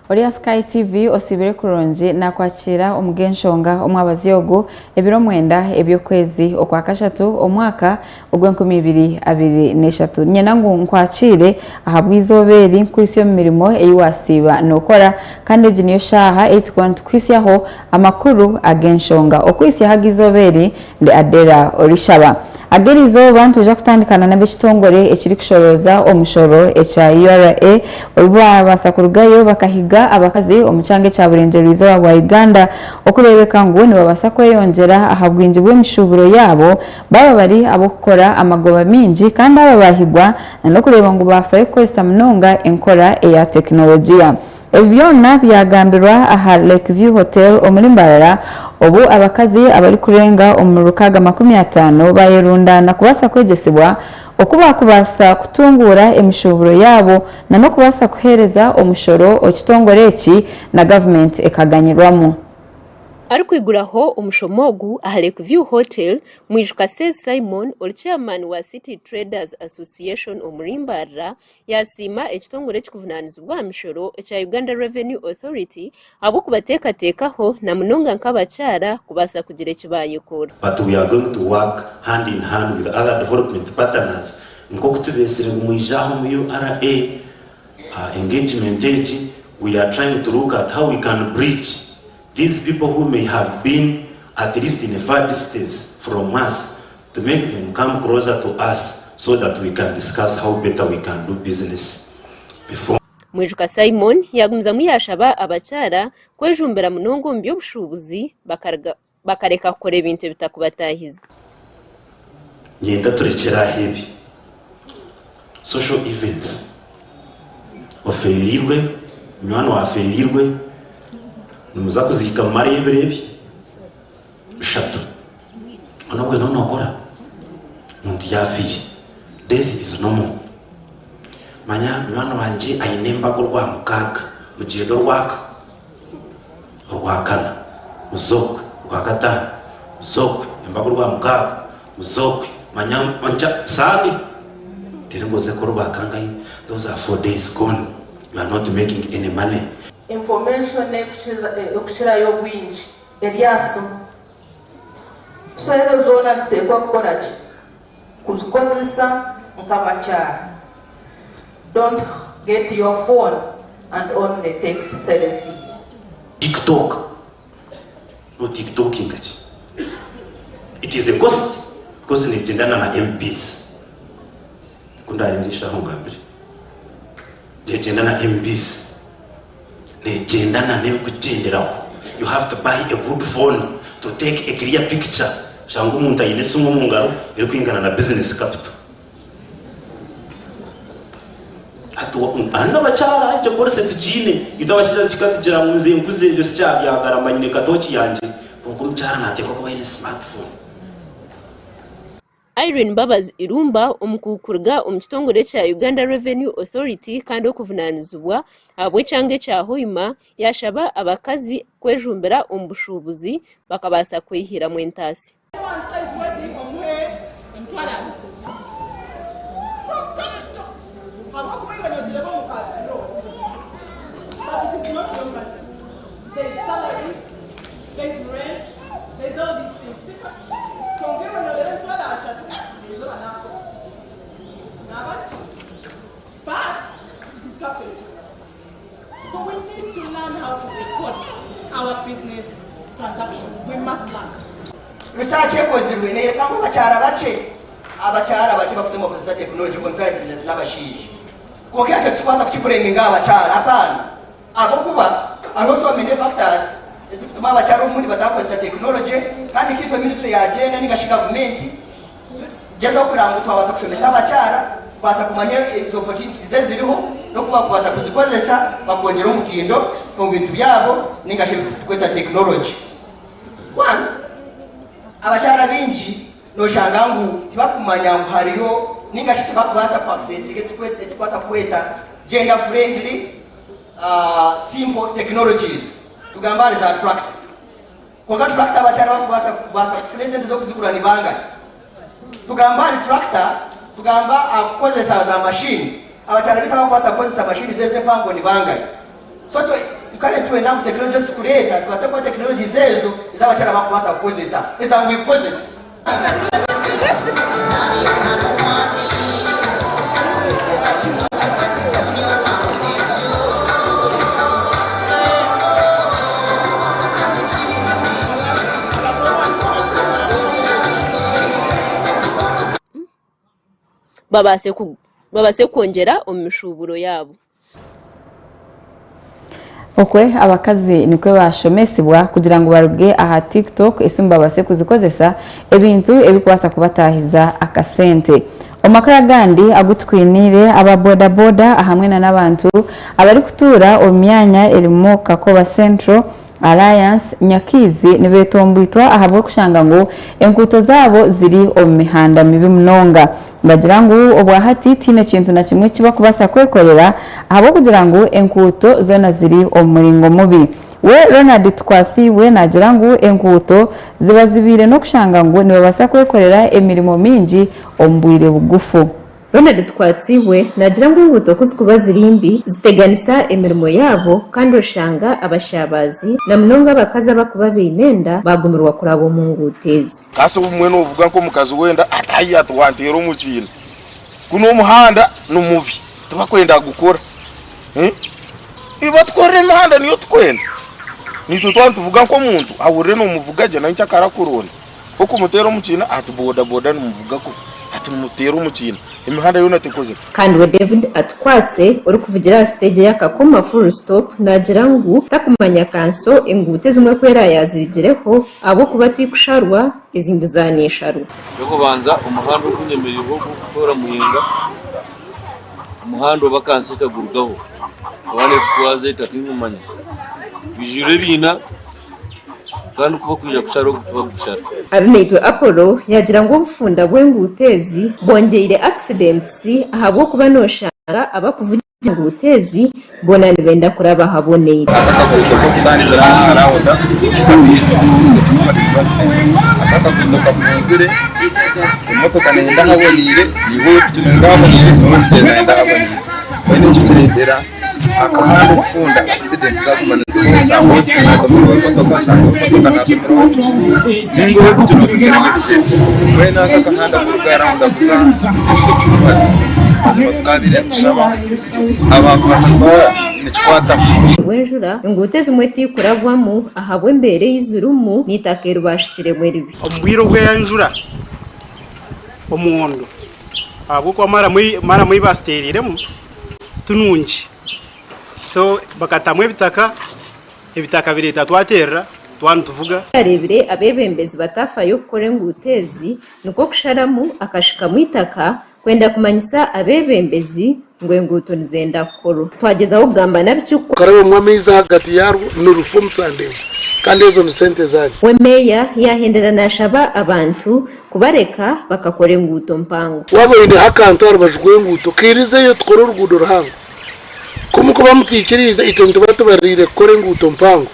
Ori aha Sky TV osiibire kurungi nakwakira omu g'enshonga omwabazi ogu ebiro mwenda eby'okwezi okwakashatu omwaka ogw'e 2023. Niinyenda ngu nkwakiire ahabw'eizooba eri nkuhitsye omu mirimo ei wasiiba nookora kandi egi niyo shaaha ei turikuba nitukuhitsyaho amakuru ag'enshonga. Okuhitsyaho ag'eizooba eri ndi Adera Orishaba. Ag'eriizooba nitwija kutandikana n'ab'ekitongore ekirikushorooza omushoro ekya URA obu baabaasa kurugayo bakahiga abakazi omu kyanga ekya Burengyerwa-izooba bwa Uganda okureebeka ngu nibabaasa kweyongyera aha bwingi bw'emishuuburo yaabo baaba bari ab'okukora amagoba maingi kandi aba baahigwa n'okureeba ngu baafayo kukozesa munonga enkora eya tekinologiya. Ebi byona byagambirwa aha Lake View Hotel omuri Mbarara obu abakazi abarikurenga omu 650 bayerundaana kubaasa kwegyesibwa oku baakubaasa kutunguura emishuuburo yaabo na n'okubaasa kuheereza omushoro ekitongore eki na gavumenti ekaganyirwamu. Arikwiguraho omushomo ogu aha Lake View Hotel, Mwijuka Sezi Simon ori chairman wa City Traders Association omuri Mbarara yaasiima ekitongore ekirikuvunaanizibwa aha mishoro ekya Uganda Revenue Authority ahabw'okubateekateekaho na munonga nk'abakyara kubaasa kugira eki baayekora. But we are going to work hand in hand with other development partners nk'oku tubeetsire ngu mwije aha omu URA engagement egi, we are trying to look at how we can bridge these people who may have been at least in a far distance from us to make them come closer to us so that we can discuss how better we can do business before. Mwijuka Simon yaagumizamu yaashaba abakyara kwejumbira munonga omu by'obushuubuzi bakareka kukora ebintu ebitakubataahiza. Nyenda turekyere aho ebi social events ofeereirwe munywani waawe afeereirwe nimuza kuziika mumareyo ebiro ebi bishatu Hoona obwe noba nokora omuntu yafiire death is normal manya munywani wangye aine embaga orwamukaaga mugyende orwaka orwakana muze okwe orwakataano muze okwe embaga orwamukaaga muze okwe manya Sunday reero ngu oze kukora orwakangahi those are 4 days gone you are not making any money. Information ekukirayo obwingi eri aha simu. So ezo zoona nituteekwa kukora ki? Kuzikozesa nk'abakyara. Don't get your phone and only take selfies. TikTok no tiktokinga ki? It is a cost because negyendana na MBs. Ku ndarenze eshaha ongambire. Negyenda na MBs. Negyendana n'ebikugyenderaho. You have to buy a good phone to take a clear picture. Oshange omuntu aine esimu omu ngaro erikwingana na business capital. Hati hariho n'abakyara ekyo policy tugiine. Itwe abashaija nituhika tugira ngu nze nkuze ebyo sikyabyagara mba nyine katooki yangye. Kwonka omukyara nateekwa kuba aine smartphone. Irene Mbabazi Irumba omukugu kuruga omu kitongore ekya Uganda Revenue Authority kandi orikuvunaanizibwa ahabw'ekyanga ekya Hoima yaashaba abakazi kwejumbira omu bushuubuzi bakabaasa kwehiramu entaasya. Research ekozirwe neyereka ngu abakyara bakye abakyara bakye bakusiima kukozesa tekinologi compared n'abashaija. Kwonka ekyo titukubaasa kukibureminga aha bakyara apaana. Ahabw'okuba hariho so many factors ezikutuma abakyara obundi batakozesa tekinology kandi nkaitwe ministry ya gender ninga shi gavumenti tugyezeho kureba ngu twabaasa kushomesa abakyara kubaasa kumanya ezo opportunities eziriho n'oku bakubaasa kuzikozesa bakongyera omutindo omu bintu byabo ninga shi ebiturikweta tekinology. One, abakyara baingi noshanga ngu tibakumanya ngu hariyo ninga shi tibakubaasa ku accessinga eki turikubaasa kweta gender friendly simple technologies tugambe ahari za tractor kwonka tractor abakyara abakubaasa kubaasa kufuna esente z'okuzigura ni bangahi? Tugambe ahari tractor tugamba aha kukozesa za machines abakyara beitu abakubaasa kukozesa machines ezi empango ni bangahi? So kare nitwenda ngu tekinologi ezi turikureeta zibaase kuba tekinologies ezo ezi abakyara barikubaasa kukozesa, ezanguhi kukozesa. Babaase kwongyera omu mishuuburo yaabo. Okwe abakazi nikwo bashomesibwa kugira ngu baruge aha TikTok esimu babase kuzikozesa ebintu ebikubaasa kubatahiza akasente. Omu makuru agandi agu tukwiniire, aba boda boda ahamwe na n'abantu abarikutuura omu myanya erimu Kakoba Central, Alliance, Nyakiizi nibetomboitwa ahabw'okushanga ngu enguuto zaabo ziri omu mihanda mibi munonga. Nibagira ngu obwahati tihaine kintu na kimwe eki barikubaasa kwekorera ahabw'okugira ngu enguuto zoona ziri omu muringo mubi. We Ronald Tukwasiibwe naagira ngu enguuto zibazibiire n'okushanga ngu nibabaasa kwekorera emirimo mingi omu bwire bugufu. Ronald Tukwatsiibwe naagira ngu enguuto ku zikuba ziri mbi ziteganisa emirimo yaabo kandi oshanga abashabaazi na munonga abakazi abakuba baine enda baagumirwa kuraba omu nguuto ezi. Kasi obumwe novuga nk'omukazi w'enda ati haiya ati wanteera omu kiina. Kunu omuhanda ni mubi tibakwenda kugukora. Batukorere emihanda niyo tukwenda. Naitwe twaba nituvuga nk'omuntu ahurire nomuvuga gye nainki akarakuronda. Okumuteera omu kiina ati boda boda nimuvuga kubi ati nimuteera omu kiina emihanda yoona tekozire. Kandi we David Atukwatse orikuvugira aha siteegi eya Kakoma Full Stop naagira ngu takumanya kanso enguuto ezimwe ku eraayaziigireho ahabw'okuba tikusharwa ezindi zaaneesharwa. Eky'okubanza omuhanda ogu nyemereirwe ogurikutoora Muyenga, omuhanda oba kanso ekagurugaho oba neekitwaza eta tinkumanya. Gwijwire ebiina. Kandi ku barikwija kushara ogu tibarikushara. Arinaitwe Apollo yaagira ngu obufunda bw'enguuto ezi bwongyeire accidents ahabw'okuba noshanga abakuvugira enguuto ezi boona nibenda kuraba ahaboneire. Aka akaguuto k'okutandikira aha rawunda aka akaguuto kafunzire emotoka neyenda ahaboneire naiwe ow'epiki noyenda ahaboneire n'ow'ebigyere nayenda ahaboneire mbwenu ekyo kireetera akahanda okufunda accident zaguma nizibaho osanga ow'epiki natomera ow'emotoka osanga ow'emotoka natomera ow'epiki ninga ow'epiki notomera ow'ebigyere mbwenu aka akahanda kuruga aha rawunda kuza Bushoki mazima tukabaire nitushaba abakubaasa kuba nikikwataho. Bw'enjura, enguuto ezimwe tikurabwamu ahabw'embeera ei zirimu n'eitaka eri baashukiremu eribi. Omu bwire obw'enjura omuhondo ahabw'okuba maramu ei baasiteeriremu ti nungi so bakatamu ebitaka, ebitaka bireeta twaterera twaba nituvuga. Yareebire abeebembezi bataafayo kukora enguuto ezi nikwo kusharamu akashikamu eitaka kwenda kumanyisa abeebembezi ngu enguuto nizenda kukorwa. Twagyezaho kugamba nabi ki. Karabamu amaizi ahagati yaarwo nirufa omu sande emwe, kandi ezo ni sente zaanyu. We meeya yaahendera naashaba abantu kubareka bakakora enguuto mpango. Waaba oineho akantu aha rubaju rw'enguuto, kairizeyo tukore oruguudo ruhango. Ku mukuba mutaikiriize, itwe nituba tubaririire kukora enguuto mpango.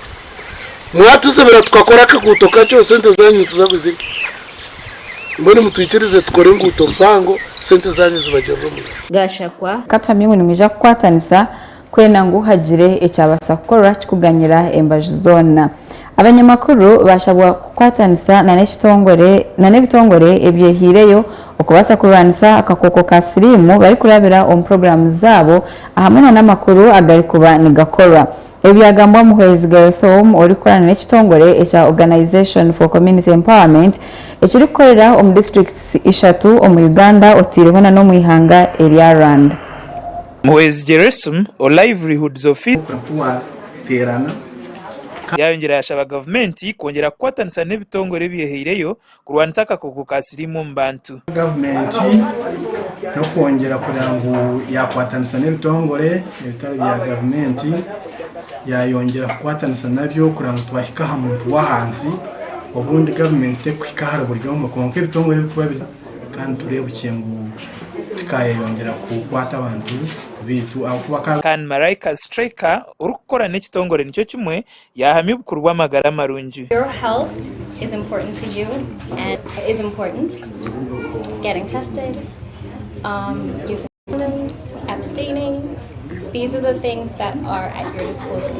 Mwatuzibira tukakora akaguuto kakye, sente zaanyu nituza kuzirya. Mbwenu mutwikirize tukore enguuto mpango, sente zaanyu zibagirire omugasho. Gashakwa. Ka tuhamye ngu nimwija kukwatanisa kwenda ngu hagire ekyabaasa kukorwa kikuganyira embaju zoona. Abanyamakuru baashabwa kukwatanisa na n'ebitongore ebyehaireyo okubaasa kurwanisa akakooko ka siriimu barikurabira omu puroguraamu zaabo ahamwe na n'amakuru agarikuba nigakorwa. Ebi byagambwa Muhwezi Geresom orikukorana n'ekitongore ekya Organisation for Community Empowerment ekirikukorera omu disiturikiti ishatu omu Uganda oteireho na n'omu ihanga erya Rwanda. Muhwezi Geresom o Livelihoods Office Yayongyera yashaba gavumenti kwongyera kukwatanisa n'ebitongore ebyehaireyo kurwanisa akakooko ka siriimu omu bantu. Gavumenti n'okwongyera kureba ngu yaakwatanisa n'ebitongore ebitari bya gavumenti, yaayongyera kukwatanisa nabyo kureba ngu twahika aha muntu w'ahansi. Obundi gavumenti terikuhika ahari buri omwe kwonka ebitongore ebirikuba biri kandi tureebukye ngu tikaayeyongyera kukwata abantu baitu ahabw'okuba ka. Kandi Maraika Striker orikukora n'ekitongore nikyo kimwe Yaahamya obukuru bw'amagara marungi. Your health is important to you and is important. Getting tested, um, using condoms, abstaining. These are the things that are at your disposal.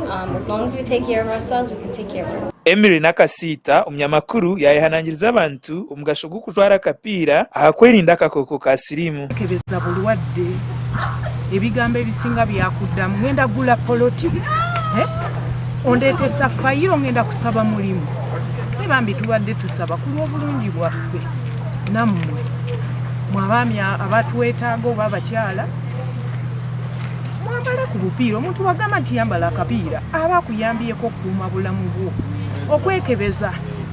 Um, as long as we take care of ourselves, we can take care of our Emily Nakasiita, omunyamakuru yaayehanangiriza abantu omugasho gw'okujwara akapiira aha kwerinda akakooko ka siriimu. Kebeza bulwadde ebigambo ebisinga byakuddamu ngenda gula poloti eh? ondeetesa fayiro ngenda kusaba mulimu naye bambi tubadde tusaba ku lw'obulungi bwaffe nammwe mwe abaami abatwetaaga oba abakyala mwambale ku bupiira omuntu wagamba nti yambala akapiira aba akuyambyeko okukuuma bulamu bwo okwekebeza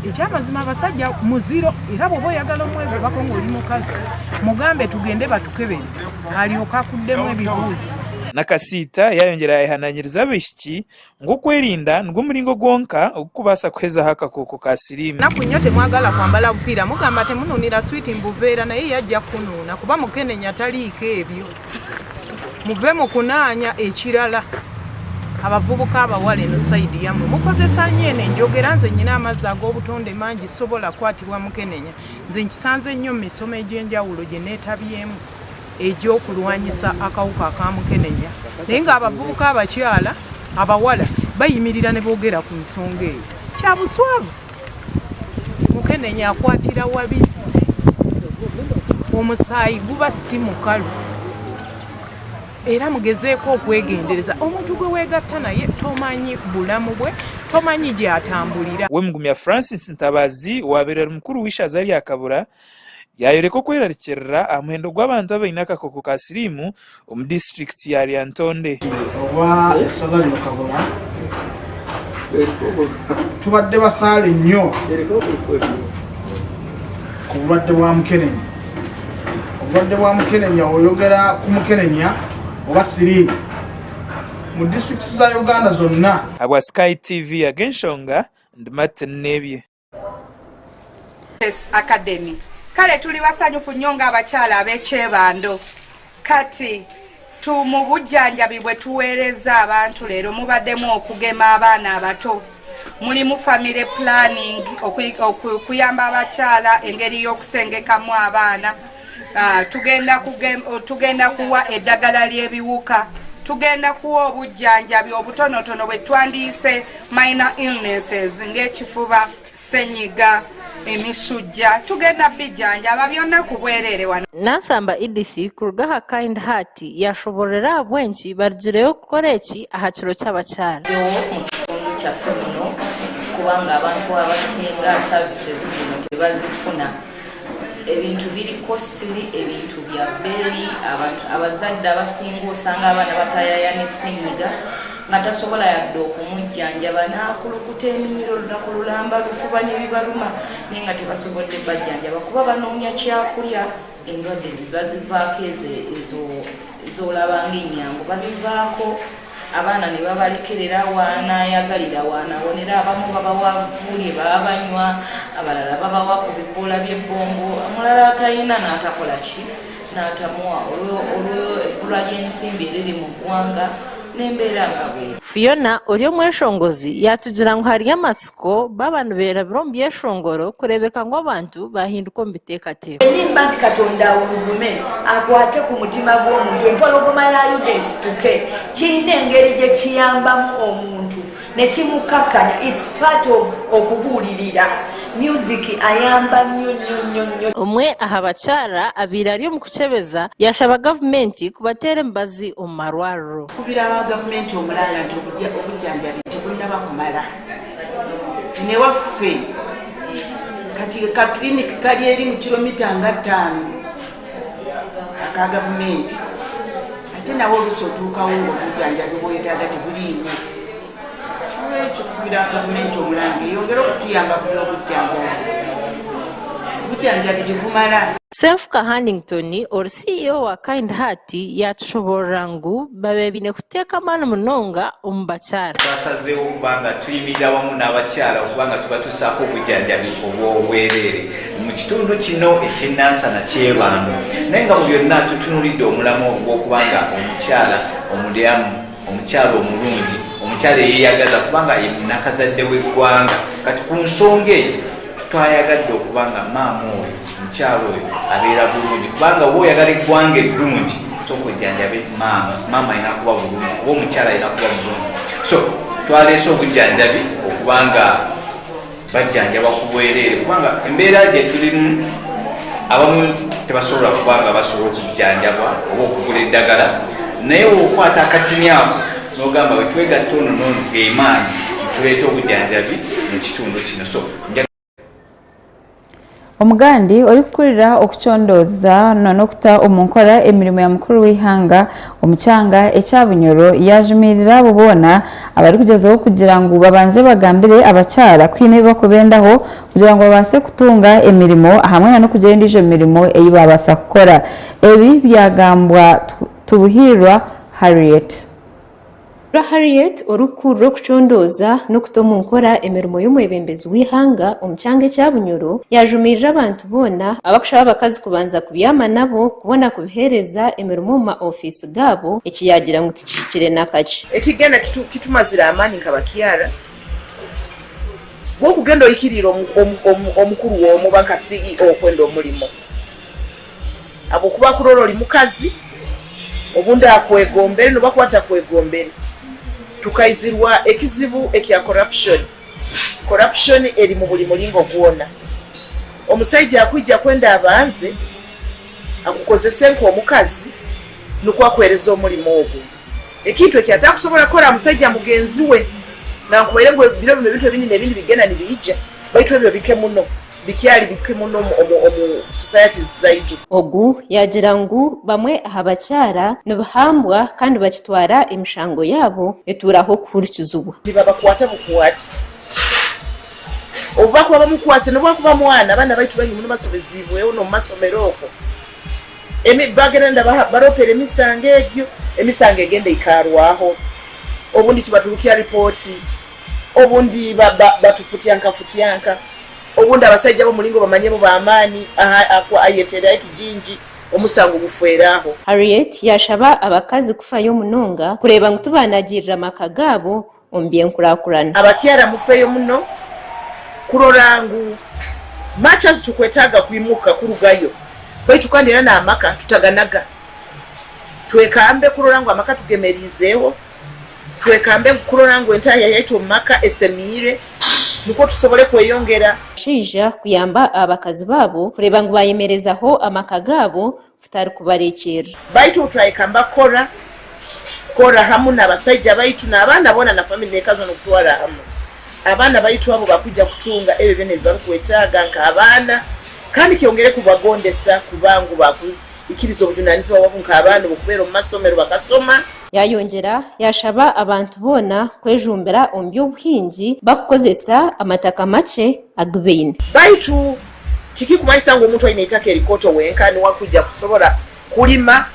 ekyamazima abasajja muziro era bwoba oyagala omwegobako ng'oli mukazi mugambe tugende batukebere alyoke akuddemu ebibuuzo. Nakasiita yaayongyera yaayehanangiriza abaishiki ngu okwerinda nigwo muringo gwonka ogurikubaasa kuhezaho akakooko ka siriimu. Naku nnyo temwagala kwambala bupiira mugamba temununira sweet mubuveera naye ye ajja kukunuuna kuba mukenenya taliiko ebyo muve mu kunaanya ekirala abavubuka abawala eno sayidi yammwe mukozesa nnyo eno enjogera nze nyina amazzi ag'obutonde mangi sobola kukwatibwa mukenenya nze nkisanze nnyo mu misomo egy'enjawulo gye neetabyemu egy'okulwanyisa akawuka aka mukenenya naye ng'abavubuka abakyala abawala bayimirira ne boogera ku nsonga eyo kya buswavu mukenenya akwatira wabizzi omusaayi guba si mukalu era mugezeeko okwegendereza omuntu gwe weegatta naye tomanyi bulamu bwe tomanyi gy'atambulira Wemugumya Francis Ntabazi owaabaire ari mukuru w'eishaza rya Kabura Yaayoreka okwerarikirira aha muhendo gw'abantu abaine akakooko ka siriimu omu disiturikiti ya Lyantonde. Oba essaza lino Kabula tubadde basaale nnyo ku bulwadde bwa mukenenya. Obulwadde bwa mukenenya oyogera ku mukenenya oba siriimu mu disitulikiti za Uganda zonna. Ahabwa Sky TV ag'enshonga, ndi Martin Nebye. Academy. Kale tuli basanyufu nnyo ng'abakyala ab'ekyebando. Kati tu mu bujjanjabi bwe tuweereza abantu leero mubaddemu okugema abaana abato, mulimu family planning, okuyamba abakyala engeri y'okusengekamu abaana. Ah, tugenda tugenda kuwa eddagala ly'ebiwuka tugenda kuwa obujjanjabi obutonotono bwe twandiyise minor illnesses ng'ekifuba senyiga emisujja tugenda bijjanjaba byonna ku bwereere wano Nansamba Edith kuruga aha Kind Heart yashoborora ahabw'enki barugireyo kukora eki aha kiro ky'abakyara. Mu kitundu kyaffe muno kubanga abantu abasinga services zino tebazifuna. Ebintu biri costly, ebintu bya bbeeyi, abantu abazadde abasinga osanga abaana batayaya ne ssenyiga nga tasobola yadde okumujjanjaba n'akulukuta eminyira olunaku lulamba lufuba ne bibaluma naye nga tebasobodde bajjanjaba kuba banoonya kyakulya endwadde bazivaako ezo ezo z'olaba ng'ennyangu babivaako abaana ne babalekerera w'anaayagalira w'anaawonera abamu babawa vvu lye baba banywa abalala babawa ku bikoola by'ebbombo omulala atalina n'atakola ki n'atamuwa olw'ebbula ly'ensimbi eriri mu ggwanga n'embeera nga bwe Fiona ori omweshongozi yaatugira ngu hariyo amatsiko baaba nibeerabira omu byeshongoro kureebeka ngu abantu baahinduka omu biteekateeko. Enyimba nti Katonda awulugume akwate ku mutima gw'omuntu, empologoma ya Yuda esituke, kirina engeri gye kiyambamu omuntu ne kimukakkanya. It's part of okubuulirira. Music ayamba nnyo nnyo nnyo nnyo. Omwe aha bakyara abaire ari omu kukyebeza yaashaba gavumenti kubateera emibazi omu marwariro. Tukubira aba gavumenti omulanga nti obujjanjabi tebunnaba kumala newaffe kati ka clinic kali eri mu kilomita nga ttaano aka gavumenti ate nawe oluusi otuukawo ng'obujjanjabi bwetaaga tebuliimu olwekyo tukubira gavumenti omulanga eyongere okutuyamba ku by'obujjanjabi obujjanjabi tebumala Senfuka Hannington ori CEO wa Kind Heart yaatushoboorora ngu babaire baine kuteeka amaani munonga omu bakyara. Twasazeewo okuba nga tuyimirira wamu n'abakyala okuba nga tubatuusaako obujjanjabi obw'obwereere mu kitundu kino eky'e Nansana Kyebando naye nga mu byonna tutunuulidde omulamwa ogw'okuba nga omukyala omulyamu omukyala omulungi omukyala eyeeyagaza kubanga ye nnakazadde w'eggwanga kati ku nsonga eyo twayagadde okuba nga maama oyo omukyala oyo abeera bulungi kubanga oba oyagala eggwanga eddungi. Sooka ojjanjabe maama, maama alina kuba bulungi oba omukyala alina kuba bulungi. So twaleese obujjanjabi okuba nga bajjanjabwa ku bwereere kubanga embeera gye tulimu abamu tebasobola kuba nga basobola okujjanjabwa oba okugula eddagala naye okwata akatini ako n'ogamba bwe twegatta ono n'ono ge maanyi tuleeta obujjanjabi mu kitundu kino so Omugandi orikukurira okucondooza n'okuta omu nkora emirimo ya mukuru w'eihanga omu kyanga ekya Bunyoro yaajumirira abo boona abarikugyezaho kugira ngu babanze bagambire abakyara ku haine ebi barikubendaho kugira ngu babaase kutunga emirimo hamwe n'okugira endiijo mirimo ei baabaasa kukora. Ebi byagambwa Tubuhiirwa Harriet. Ra Harriet orikukurira okucondooza n'okuta omu nkora emirimo y'omwebembezi w'eihanga omu kyanga ekya Bunyoro yaajumirira abantu boona abakushaba abakazi kubanza kubyama nabo kubona kubiheereza emirimo omu ma ofiisi gaabo eki yaagira ngu tikihikire n'akakye. Ekigenda kitumazire amaani nka bakyara bwokugenda oikiriire omukuru w'omu oba nka CEO okwenda omulimo habwokuba akurora ori mukazi obundi akwegombere nobu akuba atakwegombere. Tukaizirwa ekizibu ekya corruption. Corruption eri mu buri muringo gwona. Omusaija akwija kwenda abanze akukozese nk'omukazi nukwo akuhereze omurimo ogu. Ekintu eki atakusobora kukora aha musaija mugenzi we. Nankubaire ngu ebiro binu ebintu ebindi n'ebindi bigenda nibiija baitu ebyo bike muno. Bikyari bike muno omu societies zaitu. Ogu yaagira ngu bamwe aha bakyara nibahambwa kandi bakitwara emishango yaabo etuuraho kuhurikizibwa. Nibabakwata bukwate. Obu bakuba bamukwasire nobu akuba mwana, abaana baitu baingi muno basobeziibweho n'omu masomero okwo. Bagenda baropera emisango egyo, emisango egenda ekaarwaho. Obundi tibaturukya ripooti, obundi batufutyanka-futyanka. Obundi abasaija b'omuringo bamanye bo b'amaani, ayeteeraho ekijingi, omusango gufeera aho. Harriet yaashaba abakazi kufayo munonga kureeba ngu tibaanagirira amaka gaabo omu by'enkurakurana. Abakyara mufeyo muno kurora ngu much as tukwetaaga kwimuka kurugayo baitu kandi era n'amaka tutaganaga. Twekambe kurora ngu amaka tugemeriizeeho. Twekambe kurora ngu entahya yaitu omu maka esemiire nukwo tusobole kweyongera. Abashaija kuyamba abakazi baabo kureeba ngu baayemerezaho amaka gaabo kutari kubarekyerera. Baitu obu turayekamba kukora, kukora hamu n'abasaija baitu n'abaana boona na family n'eka zoona okutwarra hamu, abaana baitu abo bakwija kutunga ebyo byona ebi barukwetaaga nk'abaana kandi kyongere kubagondesa kuba ngu bakwikiriza obujunanizibwa bwabo nk'abaana obw'okubeera omu masomero bakasoma. Yaayongyera yaashaba abantu boona kwejumbira omu by'obuhingi barikukozesa amataka makye agu baine. Baitu Tikikumanyisa ngu omuntu aine eitaka erikooto wenka niwe akwija kusobora kulima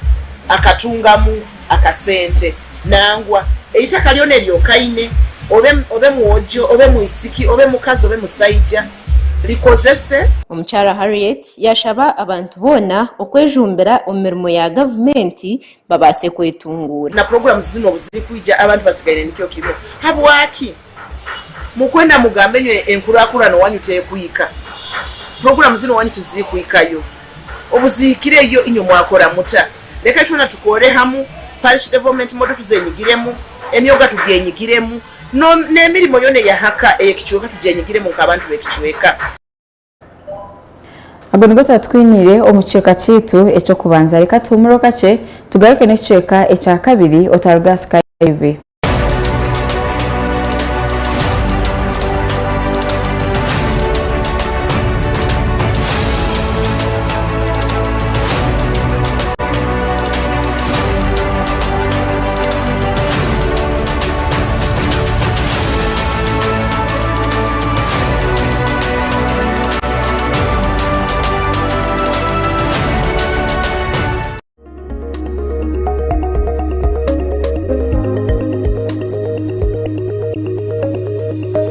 akatungamu akasente. Nangwa, eitaka lyona eryokaine, obe obe mwojo, obe mwisiki, obe mukazi, obe musaija, likozese. Omukyara Harriet yaashaba abantu boona okwejumbira omu mirimo ya gavumenti babaase kwetunguura. Na programs zinu obuzirikwija abantu basigaire nikyo kimu. Habwaki? Mukwenda mugambe nywe enkurakurana owanyu tekuhika. Puroguramu zinu owanyu tizikuhikayo. Obuzihikireyo inywe mwakora muta? Leka itwena tukore hamu, parish development model tuzenyigiremu, emyoga tugyenyigiremu, n'emirimo yona eyahaka ey'ekicweka tugyenyigiremu nk'abantu b'ekicweka. Ago nigo twatwiniire omu kicweka kyaitu eky'okubanza. Reka tuhumureho kakye tugaruke n'ekicweka ekyakabiri otaruga aha Sky TV.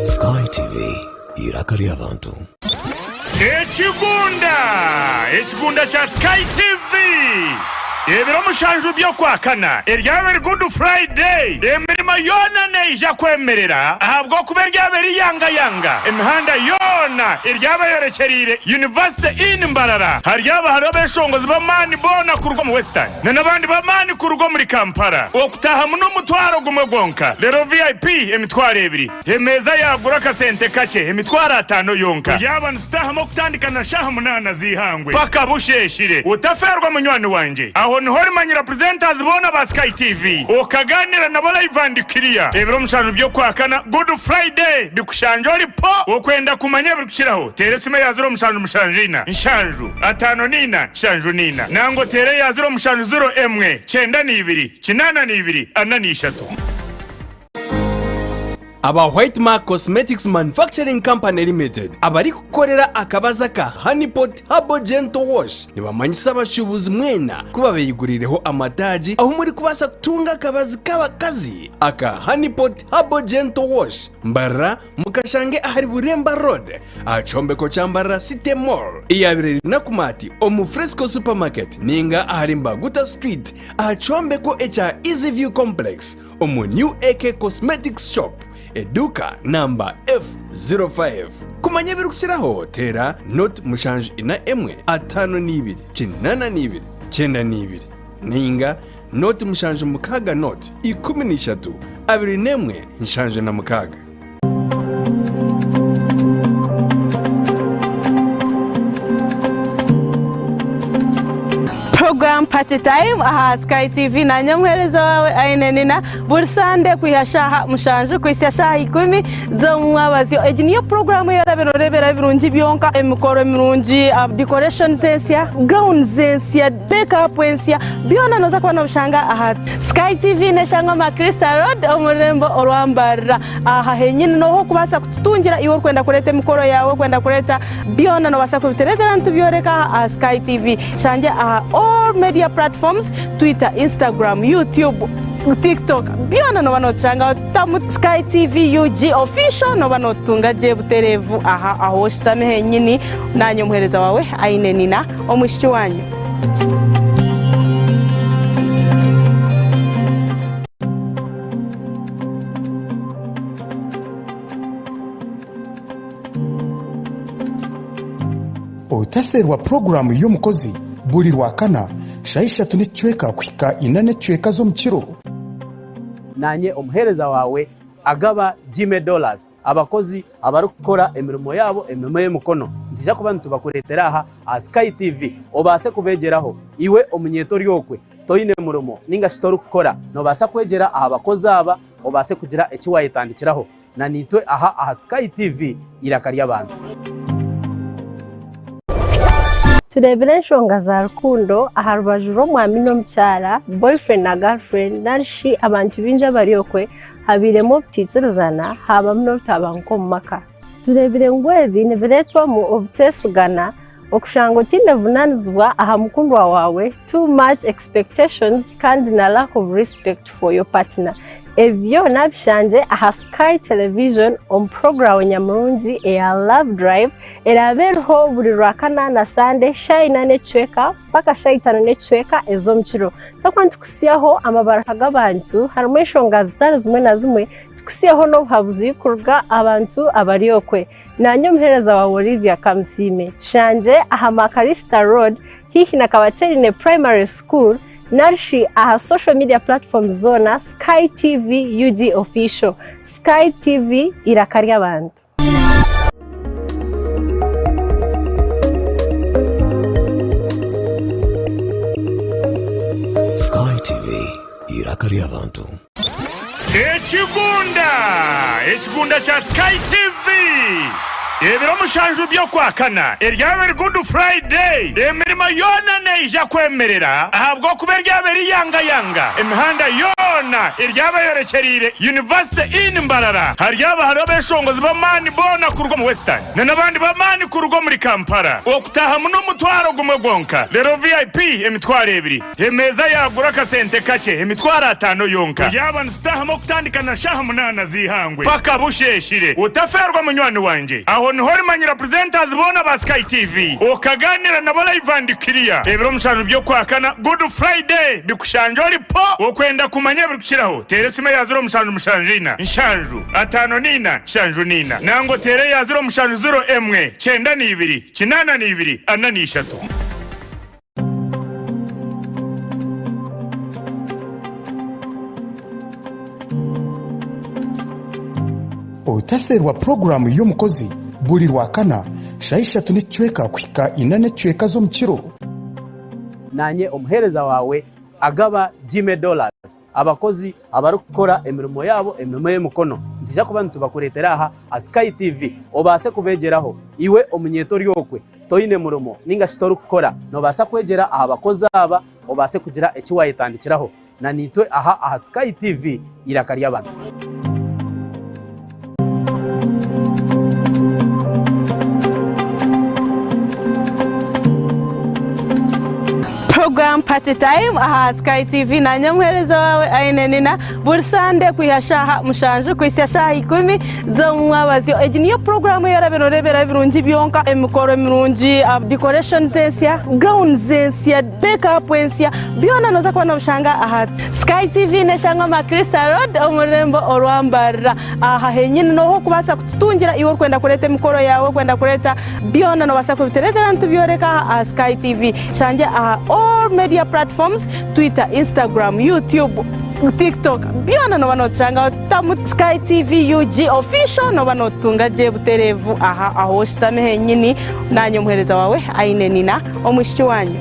Sky TV, eiraka ry'abantu. Ekigunda! Ekigunda kya Sky TV! Ebiro mushanju by'Okwakana eryaba eri Good Friday, emirimo yoona neija kwemerera ahabw'okuba eryaba eri yangayanga. Emihanda yoona eryaba eyorekyereire University Inn Mbarara. Haryaba hariho abeshongozi b'amaani boona kuruga omu Western na n'abandi b'amaani kuruga omuri Kampala. Okutaahamu n'omutwaro gumwe gwonka reero VIP emitwaro ebiri. Emeeza yaagura akasente kakye emitwaro ataano yonka. Turyaba nitutaahamu okutandika na shaaha munaana z'eihangwe paka busheeshire. Otafeerwa munywani wangye. Aho niho orimanyira presenters boona ba Sky TV okagaanira nabo live and clear. Ebiro mushanju by'Okwakana, Good Friday, bikushangye ori po! Okwenda kumanya ebirikukiraho, teera esimu eya 0774 7 54 74 nangwa oteere eya 0701 92 82 43. Aba White Mark Cosmetics Manufacturing Company Limited abarikukorera akabazi aka Honey Pot Herbal Gentle Wash nibamanyisa abashuubuzi mwena ku babeyiguriireho amataagi ahu murikubaasa kutunga akabazi k'abakazi aka Honey Pot Herbal Gentle Wash. Mbarara mukashange ahari Buremba Road aha kyombeko kya Mbarara City Mall eyabaire eri Nakumatt omu Fresco Supermarket ninga ahari Mbaguta Street aha kyombeko ekya Easy View Complex omu New AK Cosmetics Shop, eduuka namba F05. Kumanya ebirikukiraho teera nought 74 52 82 92 nainga nought 76 nought 13 21 76. Program Party Time aha Sky TV nanye omuheereza waawe Aine Nina buri Sande kwiha shaaha mushanju kuhitsya shaaha ikumi z'omumwabazyo. Egi niyo puroguramu ei oraabe nooreeberaho ebirungi byonka, emikoro mirungi, decorations ensya, gowns ensya, make up ensya, byona nooza kuba noobishanga aha Sky TV neshangwa aha Crystal Road omu rurembo orwa Mbarara. Aha henyini nooha orikubaasa kututungira iwe orikwenda kureeta emikoro yaawe, orikwenda kureeta byona noobaasa kubitureetera nitubyoreka aha aha Sky TV. Tushangye aha all media platforms, Twitter, Instagram, YouTube, TikTok byona nooba nootushangaho tamu Sky TV UG official nooba nootutunga gye butereevu aha ahu oshutami henyini. Naanye omuheereza waawe Aine Nina omwishiki waanyu. Otaferwa puroguraamu y'omukozi buri Rwakana shaaha ishatu n'ekicweka kuhika ina n'ekicweka z'omukiro. Naanye omuheereza waawe agaba Jimmy Dollars. Abakozi abarikukora emirimo yaabo emirimo y'emikono nitwija kuba nitubakureetera aha aha Sky TV obaase kubeegyeraho. Iwe omunyeeto ori okwe toine murimo ninga shi torikukora noobaasa kwegyera aha bakozi aba obaase kugira eki waayetandikiraho na naitwe aha aha Sky TV eiraka ry'abantu. Tureebire enshonga za rukundo aha rubaju rw'omwami n'omukyara, boyfriend na girlfriend, nari shi abantu baingi abari okwe habairemu obutaikirizana haabamu n'obutabanguko omu maka. Tureebire ngu ebi nibireetwamu obuteesigana, okushanga otaine buvunaanizibwa aha mukundwa waawe, too much expectations kandi na lack of respect for your partner. Ebi byona bishangye aha Sky Television omu puroguraamu nyamurungi eya Love Drive eraabe eriho buri Rwakana na Sande shaaha ina n'ekicweka mpaka shaaha itaano n'ekicweka ez'omukiro. Twakuba nitukutsyaho amabaruha g'abantu harimu enshonga zitari zimwe na zimwe, tukutsyeho n'obuhabuzi kuruga abantu abari okwe. Naanye omuheereza waawe Olivia Kamusiime. Tushangye aha Makarista Road haihi na Kabaterine Primary School narishi aha social media platforms zoona Sky TV UG Official. Sky TV eiraka ry'abantu. Sky TV, eiraka ry'abantu. Ekigunda! Ekigunda kya Sky TV! Ebiro mushanju by'Okwakana eryaba eri Good Friday, emirimo yoona neija kwemerera ahabw'okuba eryaba eri yangayanga. Emihanda yoona eryaba eyorekyereire University Inn Mbarara. Haryaba hariho abeshongozi b'amaani boona kuruga omu Western na n'abandi b'amaani kuruga omuri Kampala. Okutaahamu n'omutwaro gumwe gwonka reero VIP emitwaro ebiri. Emeeza yaagura akasente kakye emitwaro ataano yonka. Turyaba nitutaahamu okutandika na shaaha munaana z'eihangwe paka busheeshire. Otafeerwa munywani wangye. Aho niho orimanyira presenters boona ba Sky TV okagaanira nabo live and. ndi kiriya. Ebiro mushanju by'Okwakana, Good Friday, bikushangye ori po! Okwenda kumanya ebirikukiraho, teera esimu eya 0774 754 74 nangwa oteere eya 0701 92 82 43. Otafeerwa puroguraamu y'omukozi buri Rwakana shaaha ishatu n'ekicweka kuhika ina n'ekicweka z'omukiro. Naanye omuheereza waawe agaba Jimmy Dollars, abakozi abarikukora emirimo yaabo emirimo y'emikono. Nitwija kuba nitubakureetera aha aha Sky TV obaase kubeegyeraho. Iwe omunyeeto ori okwe toine murimo nainga shi torikukora, noobaasa kwegyera aha bakozi aba obaase kugira eki waayetandikiraho. Na naitwe aha aha Sky TV, eiraka ry'abantu. Program Party Time aha Sky TV nanye omuheereza waawe Aine Nina buri Sande kwiha shaaha mushanju kuhitsya shaaha ikumi z'omumwabazyo. Egi niyo puroguramu ei orabe nooreeberaho ebirungi byonka, emikoro mirungi, decorations ensya, gowns ensya, make up ensya, byona nooza kuba noobishanga aha Sky TV n'eshangwa Macrista Road omu rurembo orwa Mbarara. Aha henyini nooha okubaasa kututungira iwe orikwenda kureeta emikoro yaawe, orikwenda kureeta byona noobaasa kubitureetera nitubyoreka aha aha Sky TV. Tushangye aha all media platforms, Twitter, Instagram, YouTube, TikTok byona nooba nootushangaho tamu Sky TV UG official nooba nootutunga gye butereevu aha ahu oshutami henyini. Naanye omuheereza waawe Aine Nina omwishiki waanyu.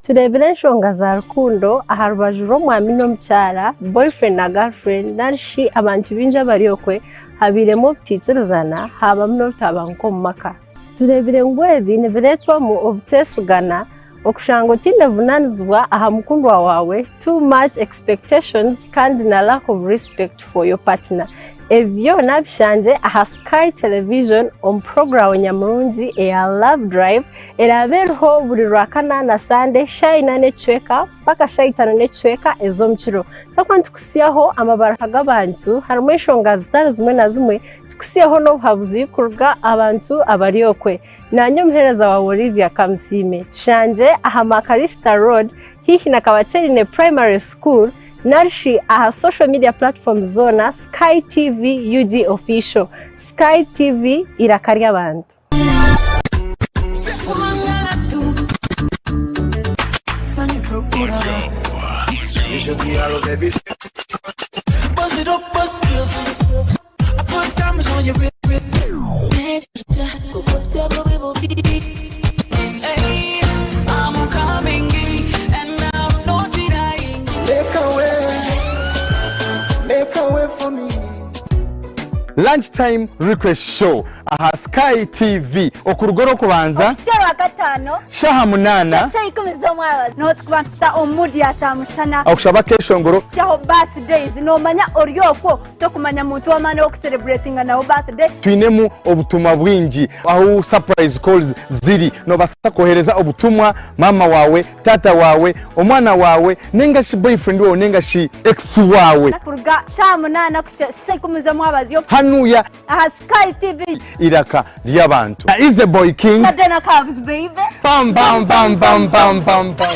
Tureebire enshonga za rukundo aha rubaju rw'omwami n'omukyara, boyfriend na girlfriend, nari shi abantu baingi abari okwe habairemu obutaikirizana haabamu n'obutabanguko omu maka. Tureebire ngu ebi nibireetwamu obuteesigana, okushanga otaine buvunaanizibwa aha mukundwa waawe, too much expectations kandi na lack of respect for your partner. Ebi byona bishangye aha Sky Television omu puroguraamu nyamurungi eya Love Drive eraabe eriho buri Rwakana na Sande shaaha ina n'ekicweka mpaka shaaha itaano n'ekicweka ez'omukiro. Twakuba nitukutsyaho amabaruha g'abantu harimu enshonga zitari zimwe na zimwe, tukutsyeho n'obuhabuzi kuruga abantu abari okwe. Naanye omuheereza waawe Olivia Kamusiime. Tushangye aha Makarista Road haihi na Kabaterine Primary School nari shi aha social media platforms zoona Sky TV UG Official. Sky TV eiraka ry'abantu. Lunch time request show aha Sky TV okuruga orw'okubanza Okuhitsya Orwakataano shaaha munaana shaaha ikumi z'omwabazyo niho turikuba nituta omu mood ya kyamushana okushaba akeshongoro kuhitsyaho birthdays noomanya ori okwo Tokumanya muntu w'amaani ow'okusereburetinga nawe birthday. Twinemu obutumwa bwingi ahu surprise calls ziri. Nobaasa kwohereza obutumwa maama waawe, taata waawe, omwana waawe ninga shi boyfriend waawe ninga shi ex waawe. Kuruga shaaha munaana kuhitsya shaaha ikumi z'omwabazyo. Hanuya. Aha Sky TV. Eiraka ry'abantu. Na Easy Boy King. Na Dana Cubs baby. Bam bam bam bam bam bam bam.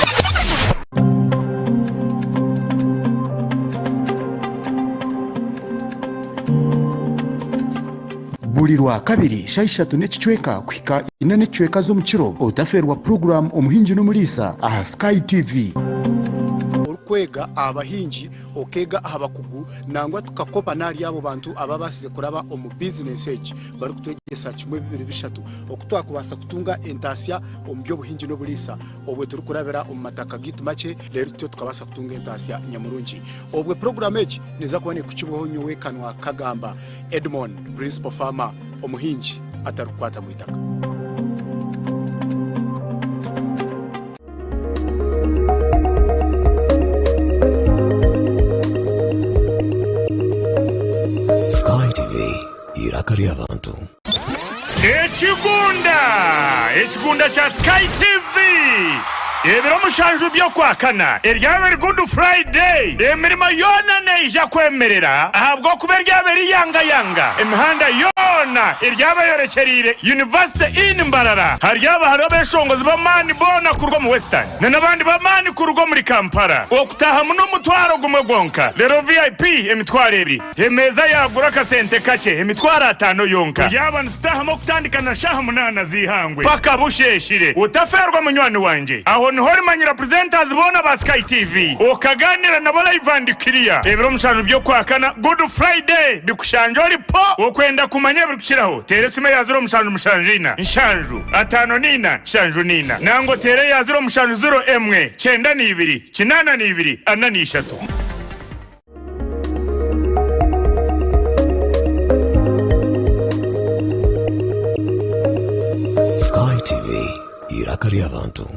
Buri Rwakabiri shaaha ishatu n'ekicweka kuhika ina n'ekicweka z'omukiro, otafeerwa puroguraamu Omuhingi n'Omuriisa aha Sky TV. Orikwega aha bahingi, okeega aha bakugu nangwa tukakopa n'ahari abo bantu ababaasize kuraba omu bizinesi egi barikutwegyesa kimwe bibiri bishatu oku twakubaasa kutunga entaasya omu by'obuhingi n'oburiisa obwe turikurabira omu mataka gaitu makye reero tutyo tukabaasa kutunga entaasya nyamurungi. Obwe puroguraamu egi neeza kuba neekukibwaho nyowe Kanwa Kagamba Edmond, Principal Farmer, omuhingi atarikukwata mu itaka. Sky TV, eiraka ry'abantu. Ekigunda! Ekigunda kya Sky TV! Ebiro mushanju by'Okwakana eryaba eri Good Friday, emirimo yoona neija kwemerera ahabw'okuba eryaba eri yangayanga. Emihanda yoona eryaba eyorekyereire University Inn Mbarara. Haryaba hariho abeshongozi b'amaani boona kuruga omu Western na n'abandi b'amaani kuruga omuri Kampala. Okutaahamu n'omutwaro gumwe gwonka, reero VIP emitwaro ebiri. Emeeza yaagura akasente kakye, emitwaro ataano yonka. Turyaba nitutaahamu okutandika na shaaha munaana z'eihangwe paka busheeshire. Otafeerwa munywani wangye. Aho niho orimanyira presenters boona ba Sky TV, okagaaniira nabo live and clear. Ebiro mushanju by'Okwakana, Good Friday, bikushangye ori po! Okwenda kumanya ebirikukiraho, teera esimu eya ziro mushanju mushanju ina, nshanju, ataano n'ina, nshanju n'ina. Nangwa oteere eya ziro mushanju ziro emwe, kyenda n'ibiri, kinaana n'ibiri, ana n'ishatu. Sky TV, eiraka ry'abantu.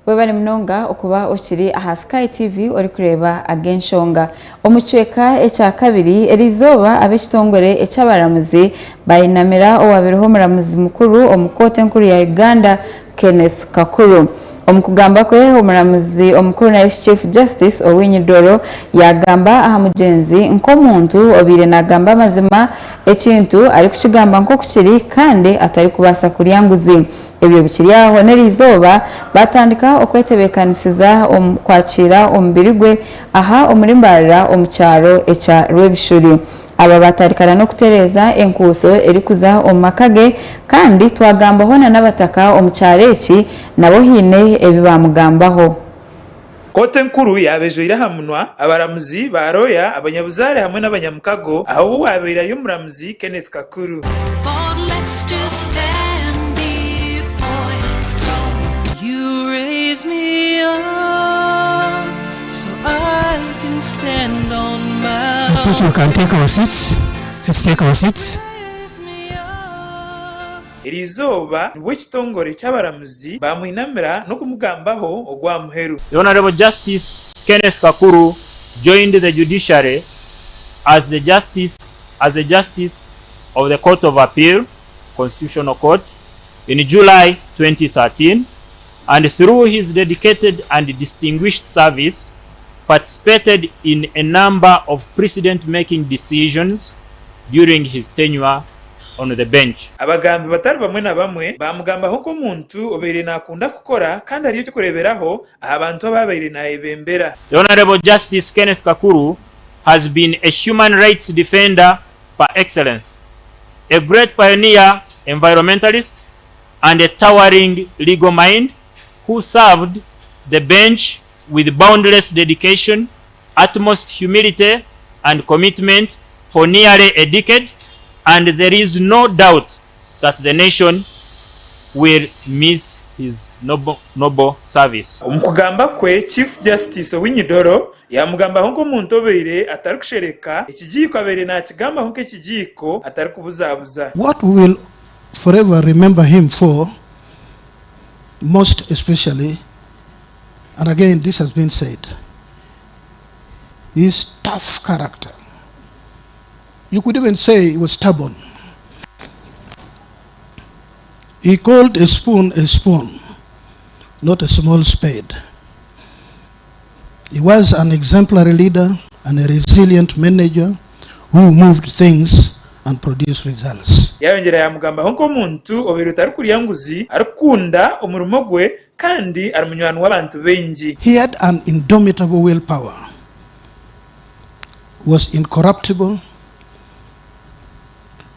Webale munonga okuba okiri aha Sky TV orikureeba ag'enshonga. Omu kicweka ekya kabiri, eriizooba ab'ekitongore eky'abaramuzi bayinamira owabaireho omuramuzi mukuru omu kooti enkuru ya Uganda Kenneth Kakuru. Omu kugamba kwe, omuramuzi omukuru narishi Chief Justice Owiny Dollo yaagamba aha mugyenzi nk'omuntu obaire naagamba amazima, ekintu arikukigamba nk'oku kiri kandi atarikubaasa kurya nguzi. Ebyo bikiri aho n'eriizooba baatandika okwetebeekanisiza kwakiira omubiri gwe aha omuri Mbarara omu kyaro ekya Rwebishuri. Aba baatarikana n'okutereeza enkuuto erikuza omu maka ge kandi twagambaho na n'abataka omu kyaro eki nabo haine ebi baamugambaho. Kooti enkuru yaaba ejwaire aha munwa abaramuzi, ba rooya, abanyabuzaare hamwe n'abanyamukago aha obu owaabaire ari omuramuzi Kenneth Kakuru. I think we can take our seats. Let's take our seats. Eri izooba nibwo ekitongore ky'abaramuzi baamwinamira n'okumugambaho ogwa muheru. The Honourable Justice Kenneth Kakuru joined the judiciary as the Justice as a Justice of the Court of Appeal, Constitutional Court, in July 2013 and through his dedicated and distinguished service participated in a number of precedent-making decisions during his tenure on the bench. Abagambi batari bamwe na bamwe baamugambaho nk'omuntu obaire naakunda kukora kandi ari eky'okureeberaho aha bantu abu abaire naayebembera. The Honourable Justice Kenneth Kakuru has been a human rights defender par excellence, a great pioneer environmentalist and a towering legal mind who served the bench with boundless dedication, utmost humility and commitment for nearly a decade and there is no doubt that the nation will miss his noble, noble service. Omu kugamba kwe, Chief Justice Owiny-Dollo yaamugambaho nk'omuntu obaire atarikushereka ekigiiko abaire naakigambaho nk'ekigiiko atarikubuzabuza. What we will forever remember him for, most especially, and again this has been said, his tough character. You could even say he was stubborn. He called a spoon a spoon, not a small spade. He was an exemplary leader and a resilient manager who moved things and produced results. Yaayongyera yaamugambaho nk'omuntu obaire otarikurya nguzi, arikukunda omurimo gwe kandi ari munywani w'abantu baingi. He had an indomitable willpower, was incorruptible,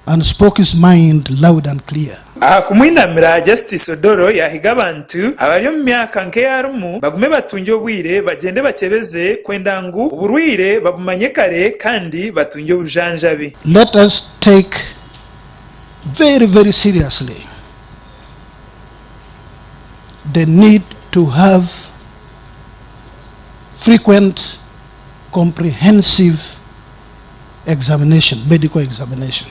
and spoke his mind loud and clear. Aha kumwinamira, Justice Odoro yaahiga abantu abari omu myaka nk'ei arimu bagume batungye obwire bagyende bakyebeze kwenda ngu oburwaire babumanye kare kandi batungye obujanjabi. Let us take very very seriously the need to have frequent. comprehensive examination, medical examination.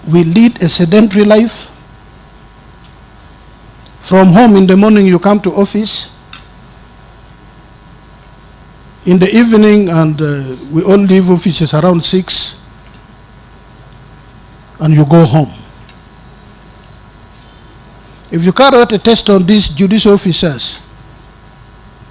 We lead a sedentary life. From home in the morning, you come to office. In the evening, and we all leave offices around 6, and you go home. If you carry out a test on these judicial officers,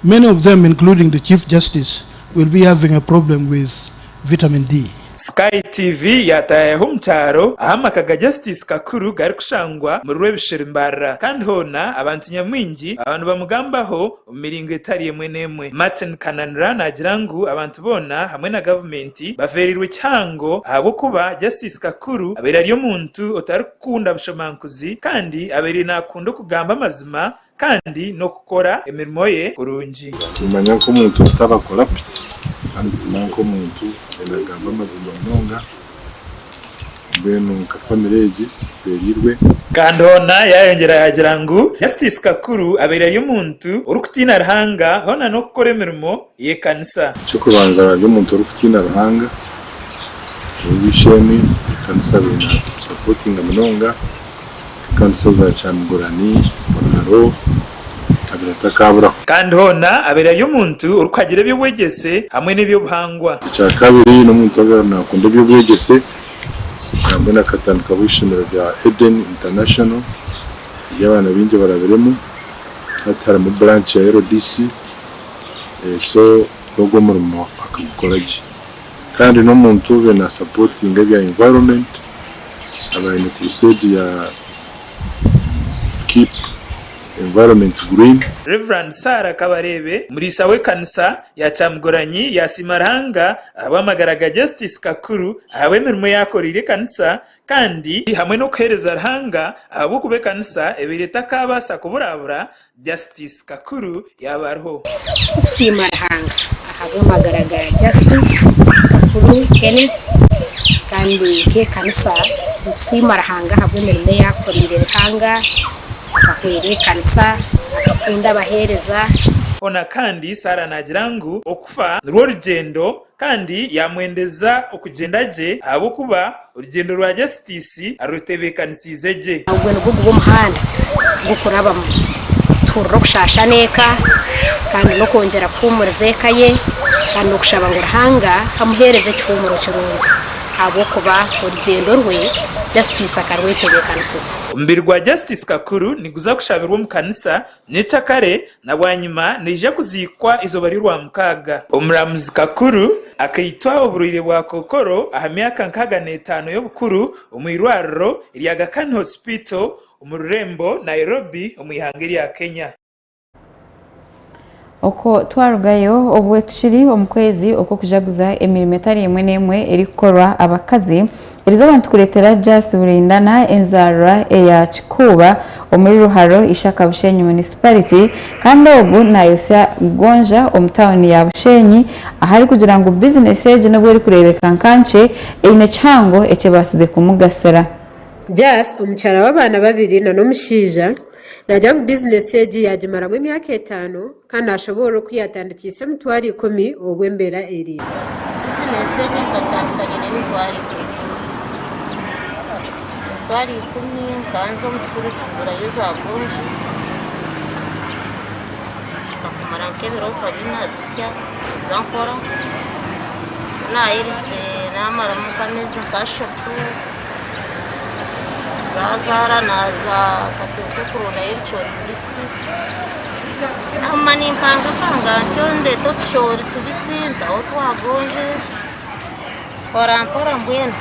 many of them, including the Chief Justice, will be having a problem with vitamin D. Sky TV yaataayaho omu kyaro ahu amaka ga Justice Kakuru garikushangwa omuri Rwebishiri Mbarara kandi hoona abantu nyamwingi baba nibamugambaho omu miringo etari emwe n'emwe. Martin Kananura naagira ngu abantu boona hamwe na gavumenti bafeereirwe kihango ahabw'okuba Justice Kakuru abaire ari omuntu otarikukunda bushomankuzi kandi abaire naakunda okugamba amazima kandi n'okukora emirimo ye kurungi. Nitumanya nk'omuntu otaba corrupt kandi nitumanya nk'omuntu nagamba amazima munonga mbwenu nka family egi tufeereirwe. Kandi hoona yaayongyera yaagira ngu Justice Kakuru abaire ari omuntu orikutiina Ruhanga hoona n'okukora emirimo y'ekanisa. Eky'okubanza ari omuntu orikutiina Ruhanga, ow'eishe-emwe, ekanisa abaire naatusapotinga munonga. Ekanisa za Kyamugurani, Muraro, abire atakaburaho. Kandi hoona abaire ari omuntu orikuhagira eby'obwegyese hamwe n'eby'obuhangwa. Ekyakabiri, n'omuntu owabaire nakunda eby'obwegyese, nambwenu akatandikaho eishomero rya Eden International ery'abaana baingi barabiremu, hati harimu branch ya LDC, so n'ogwo omurimo akagukora gye. Kandi n'omuntu obaire nasapotinga ebya environment, aba aine crusade ya keep environment green. Rev. Sarah Kabareebe, omuriisa w'ekanisa ya Kyamugoranyi yaasiima Ruhanga ahabw'amagara ga Justice Kakuru ahabw'emirimo ei akoreire ekanisa kandi hamwe n'okuheereza Ruhanga ahabw'okuba ekanisa ebaire etakaabaasa kuburabura Justice Kakuru yaaba ariho. Okusiima Ruhanga ahabw'amagara ga Justice Kakuru Kenneth kandi nk'ekanisa nitusiima Ruhanga ahabw'emirimo ei akoreire Ruhanga, akahwera ekanisa, akakunda abaheereza. Hoona kandi Sarah naagira ngu okufa nirwo rugyendo kandi yaamwendeza okugyenda gye ahabw'okuba Orugyendo rwa Jasitisi arutebeekanisiize gye. Ogwo nigwo guba omuhanda gw'okurabamu. Tuhurira okushaasha n'eka kandi n'okwongyera kuhuumuriza eka ye kandi n'okushaba ngu Ruhanga amuheereze ekihuumuro kirungi ahabw'okuba orugyendo rwe Justice akarwetebeekanisiza. Omubiri gwa Justice Kakuru niguza kushabirwa omu kanisa Nyekyakare na bwanyima naija kuziikwa eizooba ry'Orwamukaaga. Omuramuzi Kakuru akaitwa oburwaire bwa kokoro aha myaka 65 y'obukuru omu irwariro erya Aga Khan Hospital omu rurembo Nairobi omu ihanga erya Kenya. Okwo twarugayo obwe tukiri omu kwezi okw'okujaguza emirimo etari emwe n'emwe erikukorwa abakazi, Erizooba nitukureetera Jas Burindana enzaarwa eya Kikuuba omuri Ruharo Ishaka Bushenyi Municipality kandi ogu nayotsya gonja omu tauni ya Bushenyi ahu arikugira ngu bizinesi egi n'obu erikureebeka nka nkye eine kihango eki ebaasize kumugasira. Jas omukyara w'abaana babiri nana omushaija naagira ngu bizinesi egi yaagimaramu emyaka etaano kandi naashoboorora oku yaatandikiise 100,000 obu embeera eri. Bizinesi egi nkatandika nyine 100,000. 100,000 nkanza omusiri kugurayo za gonja nzibiika kumara nk'ebiro nka bina zisya nza nkora. Ku naaherize naamaramu nk'ameezi nk'ashatu Zaazaara naaza Kasese kurondayo ebicoori bibisi. Naguma nimpangapanga ntyo ndeeta otucoori tubisi ntaho otwa gonje mpora mpora mbwenu.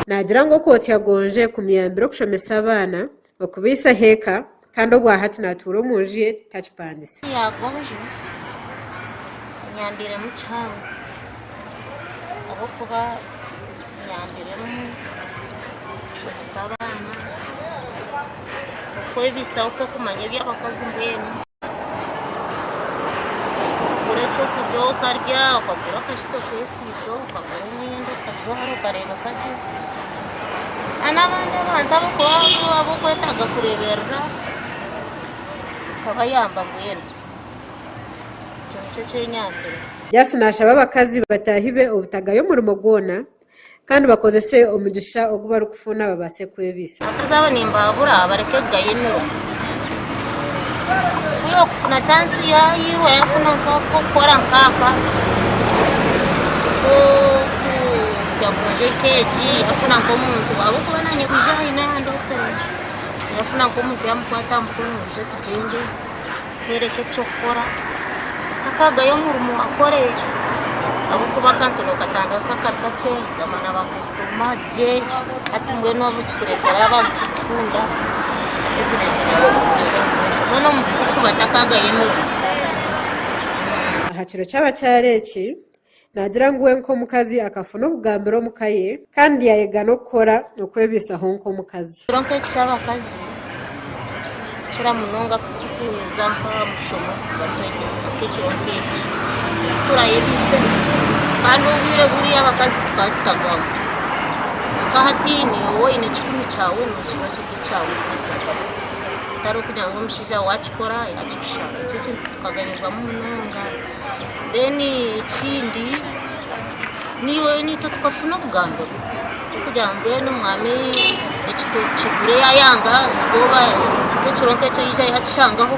Naagira ngu okwotsya gonje kumuyambire okushomesa abaana, okubaisaho eka kandi obwahati natuura omu nju ye takipangisa. Ya gonje enyambiremu kihango ahabw'okuba Nyambiremu kushomesa abaana, okwebisaho okumanya eby'abakazi mbwenu, okugura ekyokurya okarya, okagura akashito okesiiga, okagura omwenda okajwara okareebeka gye, n'abandi abantu abu orikwetaaga kureeberera okabayamba mbwenu. Nikyo kyenyambire. Jasi naashaba abakazi bataahi be obutagayo omurimo gwona kandi bakozese omugisha ogu barikufuna babaase kwebiisaho. Abakazi abo nimbahabura bareke kugaya emirimo. Ku okufuna chance yaayirwa yafuna nk'okukora nkaaka nk'okusya gonje keegi yafuna nk'omuntu ahabw'okuba naanye kwija haine ahandeesire yafuna nk'omuntu yamukwata aha mukono oije tugyende. Nkwereke eky'okukora otakagayo omurimo akore ahabw'okuba akantu nokatandika kari kakye kamara ba kasitoma gye hati mbwenu obu kikureetera abantu kukukunda bizinesi yaawe ekugyenda omu maisho mbwenu omu bugufu batakagayo emirimo. Aha kiro ky'abakyara eki, naagira ngu we nk'omukazi akafuna obugambire omu ka ye kandi yaayega n'okukora okwebaisaho nk'omukazi. Ekiro nk'eki ky'abakazi kukira munonga ku turikuza nk'aha mushomo batwegyesa nk'ekiro nk'eki turayebiiseho kandi obwire buriya abakazi tukaba tutagamba kwonka hati naiwe oine ekikumi kyawe nikiba kiri ekyawe nk'omukazi hatari okugira ngu omushaija waakikora yaakikushaba ekyo ekintu tukaganyirwamu munonga. Then ekindi niiwe naitwe tukafuna obugambiro bw'okugira ngu mbwenu omwami eki tukigure yaayanga eizooba nk'ekiro nk'ekyo yaija yaakishangaho.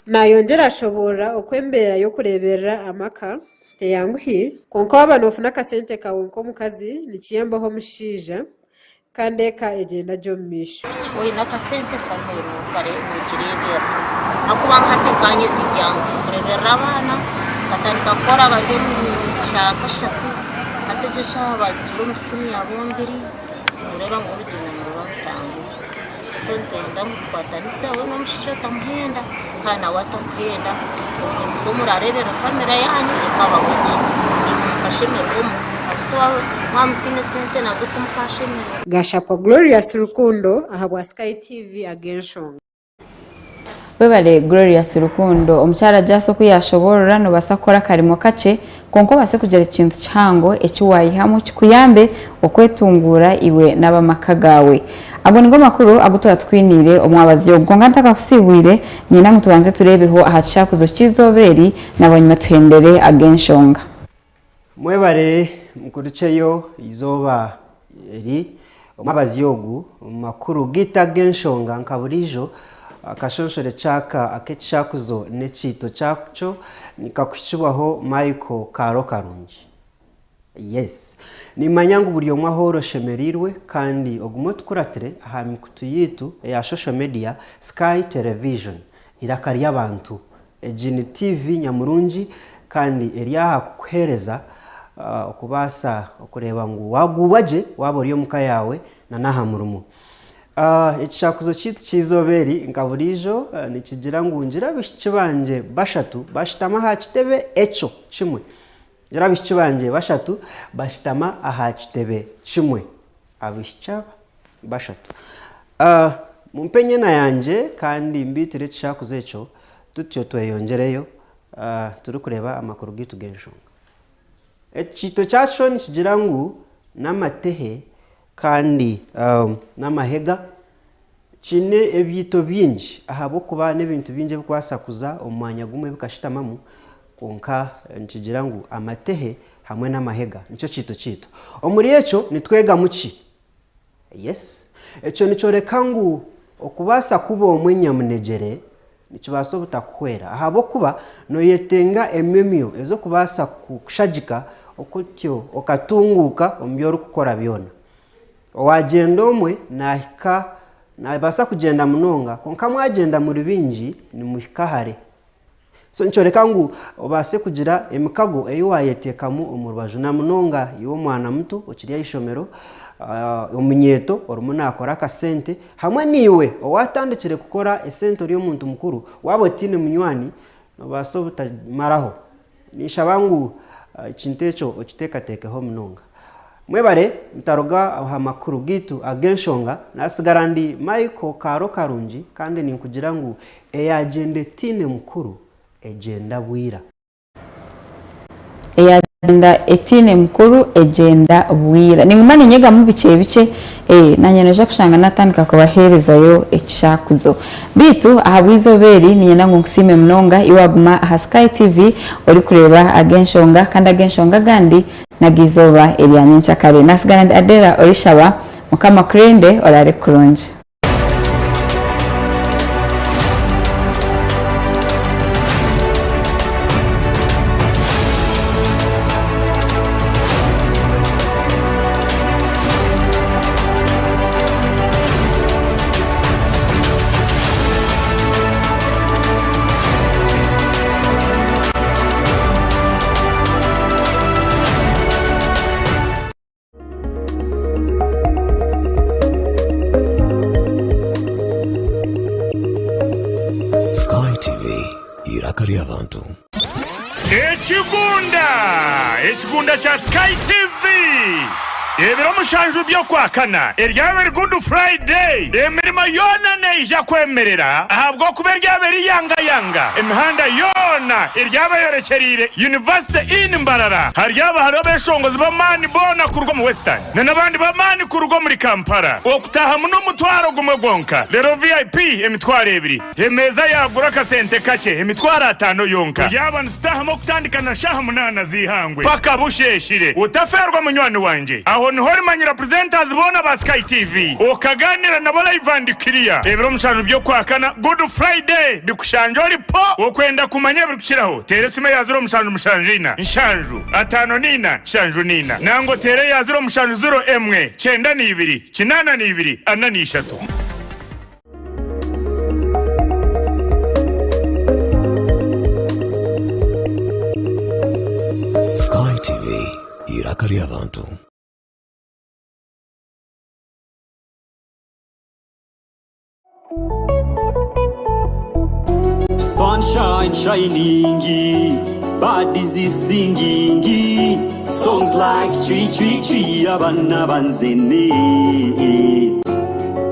Nayongyera ashoboorora oku embeera y'okureeberera amaka teyanguhi kwonka waaba noofuna akasente kaawe nk'omukazi nikiyambaho omushaija kandi eka egyenda gye omu maisho. Oine akasente famire nogireeberera ahakuba nka hati nkanye tibyanguhi kureeberera abaana nkatandika kukora bari omu kyakashatu hati egi eshaaha bagiire omu siniya bombiri noreeba ngu orugyendo niruba rutanguhi so nitwenda ngu tukwatanise we n'omushaija otamuhenda kandi nawe atakuhenda obwo nibwo murareeberera famire yaanyu ekabaho gye naimwe mukashemererwa omuka ahabw'okuba mwaba mutaine sente nabwo timukashemererwa. Gashakwa Glorious Rukundo ahabwa Sky TV ag'enshonga. Webare Glorious Rukundo. Omukyara Jasi oku yashoborora nobasa kukora akarimo kakye kwonka obase kugira ekintu kihango eki wayihamu kikuyambe okwetunguura iwe n'abamaka gaawe. Ago nigo makuru agu twaba tukwiniire omwabazyo ogu. Kwonka ntakakusiibwire, niinyenda ngu tubanze tureebeho aha kishakuzo ky'eizooba eri na bwanyima tuhendere ag'enshonga. Mwebare mukurukyeyo eizooba eri omwabazyo ogu omu makuru gaitu ag'enshonga nka buriijo akashonshore kyaka ak'ekishakuzo n'ekiito kyakyo nikakuhikibwaho Michael Kaaro Karungi. Yes. Nimanya ngu buri omwe ahoora oshemereirwe kandi ogume otukuratire aha mikutu yaitu eya social media Sky Television, Eiraka ry'abantu. Egi ni TV nyamurungi kandi eri aha kukuheereza okubaasa okureeba ngu waaguubwa gye waaba ori omuka yaawe na n'aha murimo. Ekishakuzo kyaitu ky'eizooba eri nka buriijo nikigira ngu ngira abaishiki bangye bashatu bashutama aha kitebe ekyo kimwe. Ngira abaishiki bangye bashatu bashutama aha kitebe kimwe. Abaishiki aba bashatu. Mumpe enyena yangye kandi mbiitire ekishakuzo ekyo, tutyo tweyongyereyo turikureeba amakuru gaitu g'enshonga. Ekiito kyakyo nikigira ngu n'amatehe kandi n'amahega. Kiine ebiito bingi ahabw'okuba n'ebintu bingi ebirikubaasa kuza omu mwanya gumwe bikashutamamu kwonka nikigira ngu amatehe hamwe n'amahega nikyo kiito kyaitu. Omuri ekyo nitwegamu ki? Yes. Ekyo nikyoreka ngu okubaasa kuba omwe nyamunegyere nikibaasa obutakuhwera ahabw'okuba noyetenga emyomyo ez'okubaasa kukushagika otyo okatunguuka omu bi orikukora byona. Owaagyenda omwe naahika, naabaasa kugyenda munonga kwonka mwagyenda muri baingi nimuhika hare. So nikyoreka ngu obaase kugira emikago ei waayeteekamu omu rubaju na munonga iwe omwana muto okiri aha ishomero, omunyeeto orimu naakora akasente hamwe naiwe owaatandikire kukora esente ori omuntu mukuru, waaba otaine munywani noobaasa obutamaraho. Ninshaba ngu ekintu ekyo okiteekateekeho munonga. Mwebare mutaruga aha makuru gaitu ag'enshonga. Nasigara ndi Michael Kaaro Karungi kandi ninkugira ngu eyagyenda etaine mukuru egyenda bwira. Eyagyenda etaine mukuru egyenda bwira. Ninguma ninyegamu bikye bikye eh, nanye noija kushanga natandika kubaheerezayo ekishakuzo. Beitu ahabw'eizooba eri niinyenda ngu nkusiime munonga iwe waguma aha Sky TV orikureeba ag'enshonga kandi ag'enshonga agandi n'ag'eizooba erya nyenkyakare. Nasigara ndi Adela Orishaba, Mukama akurinde oraare kurungi. Sky TV, eiraka ry'abantu. Ekigunda! Ekigunda kya Sky TV! Ebiro mushanju by'Okwakana eryaba eri Good Friday, emirimo yoona neija kwemerera ahabw'okuba eryaba eri yangayanga. Emihanda yoona eryaba eyorekyereire University Inn Mbarara. Haryaba hariho abeshongozi b'amaani boona kuruga omu Western na n'abandi b'amaani kuruga omuri Kampala. Okutaahamu n'omutwaro gumwe gwonka, reero VIP emitwaro ebiri. Emeeza yaagura akasente kakye, emitwaro ataano yonka. Turyaba nitutaahamu okutandika na shaaha munaana z'eihangwe paka busheeshire. Otafeerwa munywani wangye. Aho niho orimanyira presenters boona ba Sky TV, okagaaniira nabo live and clear. Ebiro mushanju by'Okwakana, Good Friday, bikushangye ori po! Okwenda kumanya ebirikukiraho, teera esimu eya ziro mushanju mushanju ina, nshanju, ataano n'ina, nshanju n'ina. Nangwa oteere eya ziro mushanju ziro emwe, kyenda n'ibiri, kinaana n'ibiri, ana n'ishatu. Sky TV, eiraka ry'abantu. Sunshine shining, birdies is singing, songs like tree tree tree abana banzene.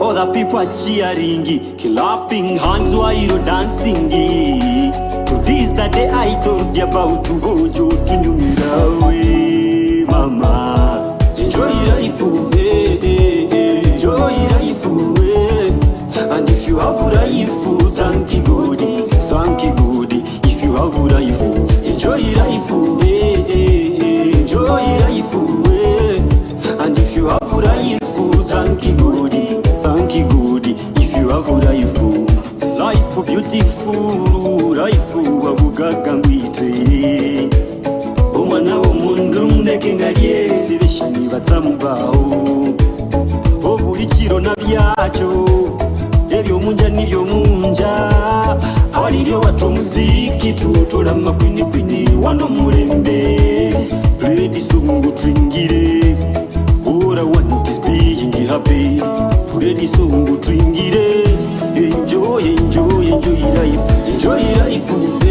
Other people are cheering, clapping hands while dancing. Today is the day I told you about to go to Nyumirawe, mama. Enjoy life, eh, eh, eh. enjoy life. Eh. And if you have life, thank you God, thank you God. If you have life, enjoy life, eh, eh, eh. enjoy life. Eh. And if you have life, thank you God, thank you God. If you have life, life beautiful, life wabugaga ngwite. Omwana w'omuntu ndeke ngarye sibesha nibatsamubaho obuli kiro nabyakyo ebyomunja nibyomunja awaliryo watu omuziki tutola makwinikwini wano mulembe lady songo twingire all I want is being happy lady songo twingire enjoy enjoy enjoy life enjoy life.